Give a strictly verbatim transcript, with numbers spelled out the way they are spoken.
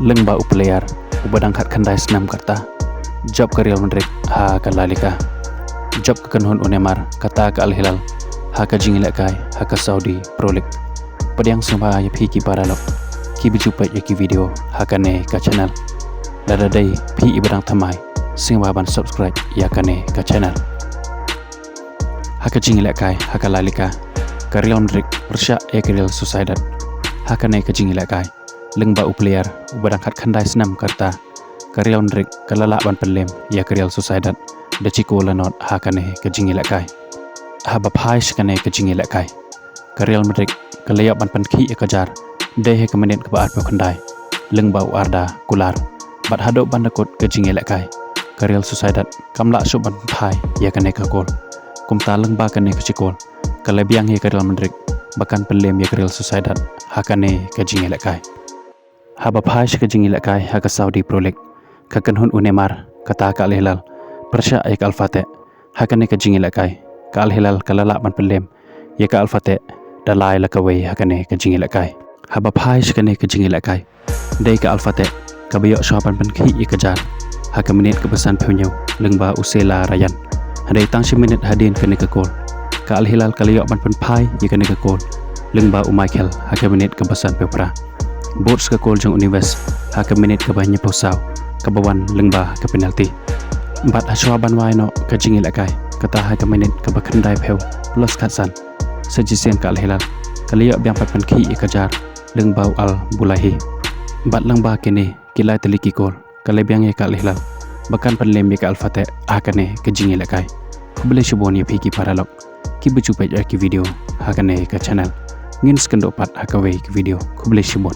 Lyngba u player uba dang khatkhyndai snem kata, jop ka Real Madrid ha ka La Liga. Jop ka kynhun u Neymar kata ka Al Hilal ha ka jingïalehkai ha ka Saudi Pro League. Pdiang sngewbha ïa phi ki paralok kiba ju peit ïa ki video ha kane ka channel. Lada dei phi iba dang thymmai, sngewbha ban subscribe ïa kane ka channel. Ha ka jingïalehkai ha ka La Liga, ka Real Madrid pyrshah ïa ka Real Sociedad. Ha kane ka jingïalehkai, lyngba u player uba dang khatkhyndai snem kata, ka Real Madrid ka la lah ban pynlem ïa ka Real Sociedad da shi kol la nod ha kane ka jingïalehkai. Haba phai sha kane ka jingïalehkai, ka Real Madrid ka la ïoh ban pynkhih ïa ka jar dei ha ka minit kaba arphew khyndai lyngba u Arda Güler. Bad haduh ban da kut ka jingïalehkai, ka Real Sociedad kam lah shuh ban phai ïa kane ka kol. Kumta lyngba kane ka shi kol, ka la biang ïa ka Real Madrid ba kan pynlem ïa ka Real Sociedad ha kane ka jingïalehkai. Haba phai sha ka jingïalehkai ha ka Saudi Pro League, ka kynhun u Neymar kata ka Al Hilal pyrshah ïa ka Al Fateh. Ha kane ka jingïalehkai, ka Al Hilal ka la lah ban pynlem ïa ka Al Fateh da lai la kawei ha kane ka jingïalehkai. Haba phai sha kane ka jingïalehkai, dei ka Al Fateh kaba ïoh shuwa ban pynkhih ïa ka jar ha ka minit kaba sanphew hynñiew lyngba u Sela Ryan. Hynrei tang shi minit hadien kane ka kol, ka Al Hilal ka la ïoh ban pynphai ïa kane ka kol lyngba u Mikel ha ka minit kaba sanphew phra. Bud sa ka kol jong u Neves ha ka minit kaba hynñiewphew saw, kaba wan lyngba ka penalty. Bad ha shuwa ban wai noh ka jingïalehkai, kata ha ka minit kaba khyndaiphew plus khatsan, sa shisien ka Al Hilal ka la ïoh biang pat pynkhih ïa ka jar lyngba u Al Bulahi. Bad lyngba kine ki lai tylli ki kol, ka la biang ïa ka Al Hilal ba kan pynlem ïa ka Al Fateh ha kane ka jingïalehkai. Khublei shibun ïa phi ki paralok kiba ju peit ïa ki video ha kane ka channel. Ngin sa ïakynduh pat ha kawei ka video. Khublei shibun.